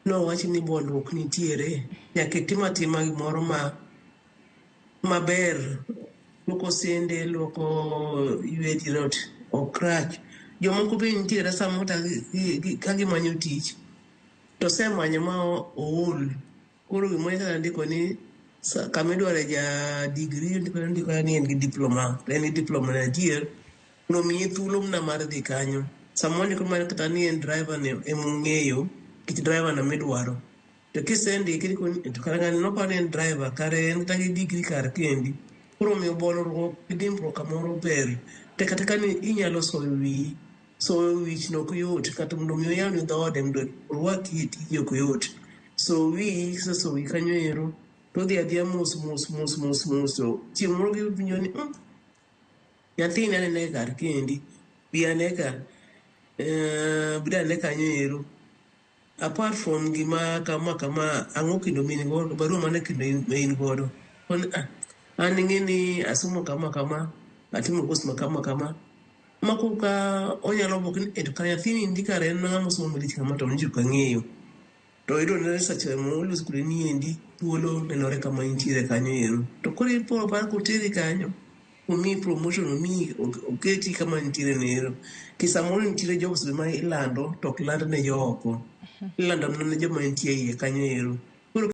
Nowach ni bolruok nitiere, nyaka itim atima gimoro ma maber. Luoko sende, luoko ywe dier ot ok rach. Jomoko be nitiere samoro kata ka gimanyo tich to osemanyo ma ool. Koro gimoro kata ndiko ni kama idware ja degree ondiko andika ni en gi diploma. To en gi diploma no adier nomiye thuolo mana mar dhi kanyo. Samoro ondiko mana kata ni en driver ni ema ong'eyo nikech driver no ema idwaro. To kisendike indiko ni to kare ng'ani noparo ni en driver kare en kata gi degree kar kendi. Koro omiyo bolruok gi dimbruok kamoro ber. To kata ka inyalo soyo wiyi, soyo wich no ok yot kata mondo mi oyawni dhoode mondo orwaki e tiji ok yot. So wiyi kisesoyo wiyi kanyo ero to odhi adhiya mos mos mos mos mos to chieng' moro giwinjo ni nyathini anene kar kendi, bi ane ka, bi ane kanyo ero. Apart from gima kama kama, ang'o kendo ma in godo, barua mane kendo ma in godo. Koni ah, an ing'e ni asomo kama kama, atimo course ma kama kama. Ma koka onyalo buok ni eh to kare nyathini ndi kare en ng'ama osomo malich kama to nyicho ok ang'eyo. To iyudo ni seche molos kode niendi thuolo nenore kama intiere kanyo ero. To koro ipo par koteri kanyo, omiyi promotion, omiyi oketi kama nitiere no ero. Ki samoro nitiere jobs be ma ilando to ok land ne jo oko. Ilando mana ne joma nitie e iye kanyo ero.